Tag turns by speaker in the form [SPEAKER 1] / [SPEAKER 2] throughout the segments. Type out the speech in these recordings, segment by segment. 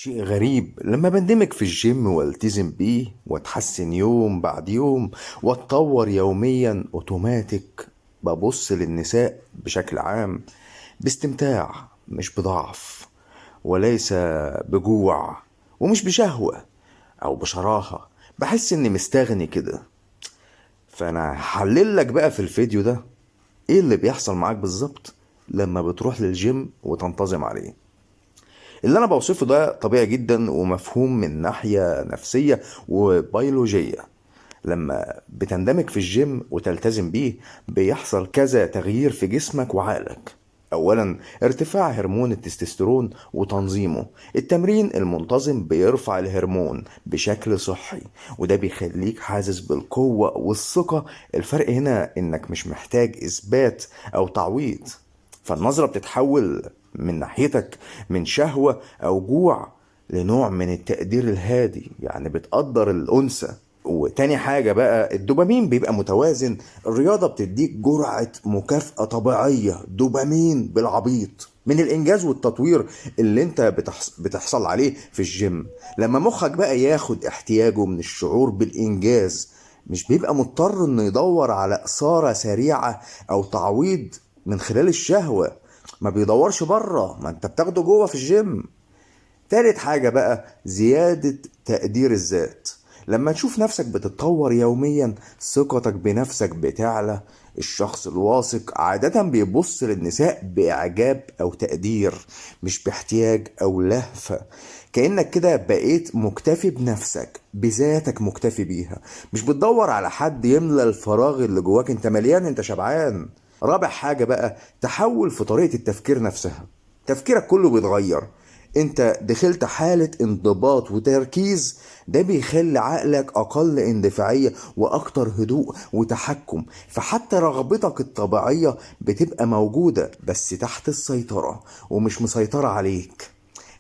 [SPEAKER 1] شيء غريب لما بندمج في الجيم والتزم بيه واتحسن يوم بعد يوم واتطور يوميا اوتوماتيك، ببص للنساء بشكل عام باستمتاع، مش بضعف وليس بجوع ومش بشهوة او بشراهة. بحس اني مستغني كده. فانا هحلل لك بقى في الفيديو ده ايه اللي بيحصل معاك بالظبط لما بتروح للجيم وتنتظم عليه. اللي انا بوصفه ده طبيعي جدا ومفهوم من ناحية نفسية وبيولوجية. لما بتندمج في الجيم وتلتزم بيه بيحصل كذا تغيير في جسمك وعقلك. اولا، ارتفاع هرمون التستوستيرون وتنظيمه. التمرين المنتظم بيرفع الهرمون بشكل صحي، وده بيخليك حاسس بالقوة والثقة. الفرق هنا انك مش محتاج اثبات او تعويض، فالنظرة بتتحول من ناحيتك من شهوة او جوع لنوع من التقدير الهادي، يعني بتقدر الأنثى. وتاني حاجة بقى، الدوبامين بيبقى متوازن. الرياضة بتديك جرعة مكافأة طبيعية، دوبامين بالعبيط من الإنجاز والتطوير اللي انت بتحصل عليه في الجيم. لما مخك بقى ياخد احتياجه من الشعور بالإنجاز، مش بيبقى مضطر انه يدور على إثارة سريعة أو تعويض من خلال الشهوة. ما بيدورش بره، ما انت بتاخده جوه في الجيم. تالت حاجة بقى، زيادة تقدير الذات. لما تشوف نفسك بتتطور يوميا، ثقتك بنفسك بتعلى. الشخص الواثق عادة بيبص للنساء بإعجاب أو تقدير، مش باحتياج أو لهفة. كأنك كده بقيت مكتفي بنفسك، بذاتك مكتفي بيها، مش بتدور على حد يملى الفراغ اللي جواك. انت مليان، انت شبعان. رابع حاجة بقى، تحول في طريقة التفكير نفسها. تفكيرك كله بيتغير. انت دخلت حالة انضباط وتركيز، ده بيخلي عقلك اقل اندفاعية واكتر هدوء وتحكم. فحتى رغبتك الطبيعية بتبقى موجودة بس تحت السيطرة ومش مسيطرة عليك.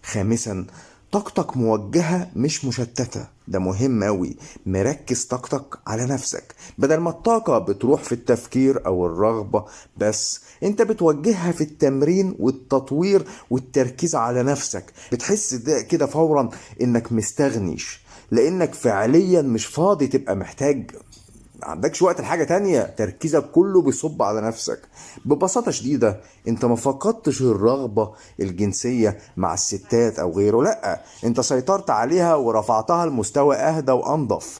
[SPEAKER 1] خامسا، طاقتك موجهة مش مشتتة. ده مهم أوي. مركز طاقتك على نفسك، بدل ما الطاقة بتروح في التفكير أو الرغبة بس، انت بتوجهها في التمرين والتطوير والتركيز على نفسك. بتحس ده كده فورا انك مستغنيش، لانك فعليا مش فاضي تبقى محتاج، ما عندكش وقت لحاجة تانية، تركيزك كله بيصب على نفسك. ببساطة شديدة، انت ما فقدتش الرغبة الجنسية مع الستات او غيره، لا، انت سيطرت عليها ورفعتها لمستوى اهدى وانضف.